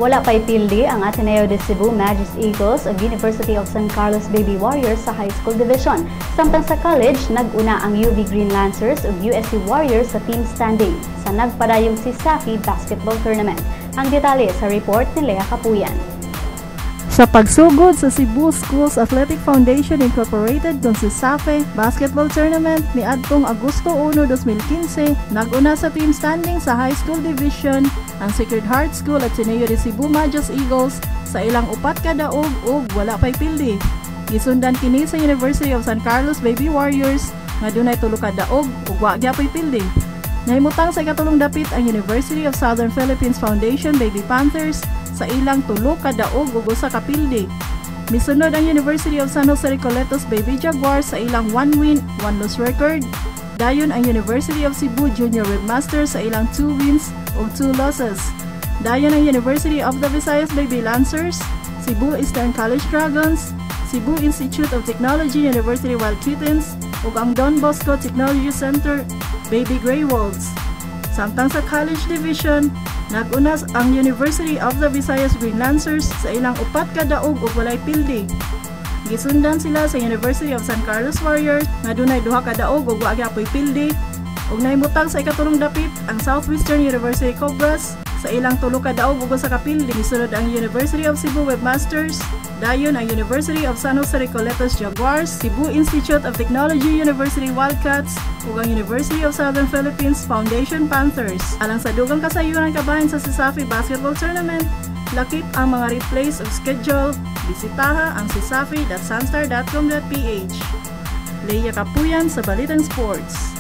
Wala pa'y pildi ang Ateneo de Cebu Magis Eagles ug University of San Carlos Baby Warriors sa High School Division. Samtang sa college, nag-una ang UV Green Lancers ug USC Warriors sa team standing sa nagpadayong CESAFI Basketball Tournament. Ang detalye sa report ni Lea Kapuyan. Sa pagsugod sa Cebu Schools Athletic Foundation Incorporated kung CESAFI Basketball Tournament niadtong Agosto 1, 2015, nag-una sa team standing sa High School Division ang Sacred Heart School Ateneo de Cebu Madjos Eagles sa ilang upat ka daog ug wala pay pildi. Gisundan kini sa University of San Carlos Baby Warriors nga dunay tulo ka daog ug wa gyapoy pildi. Nahimutang sa ikatulong dapit ang University of Southern Philippines Foundation Baby Panthers sa ilang tulo ka daog ug usa ka pildi. Misunod ang University of San Jose Recoletos Baby Jaguars sa ilang 1 win, 1 loss record. Dayon ang University of Cebu Junior Webmasters sa ilang 2 wins ug 2 losses. Dayon ang University of the Visayas Baby Lancers, Cebu Eastern College Dragons, Cebu Institute of Technology University Wild Kittens, ug ang Don Bosco Technology Center Baby Grey Wolves. Samtang sa College Division, nag-una ang University of the Visayas Green Lancers sa ilang upat ka daog ug walay pildi. Gisundan sila sa University of San Carlos Warriors nga dunay duha ka daog ug wa gyapoy pildi, ug nahimutang sa ikatulong dapit ang Southwestern University Cobras sa ilang tulo ka daog ug usa ka pildi. Misunod ang University of Cebu Webmasters, dayon ang University of San Jose Recoletos Jaguars, Cebu Institute of Technology University Wildcats, ug ang University of Southern Philippines Foundation Panthers. Alang sa dugang kasayuran kabahin sa CESAFI Basketball Tournament, lakip ang mga replays ug schedule, bisitaha ang cesafi.sunstar.com.ph. Leia Kapuyan sa Balitang Sports.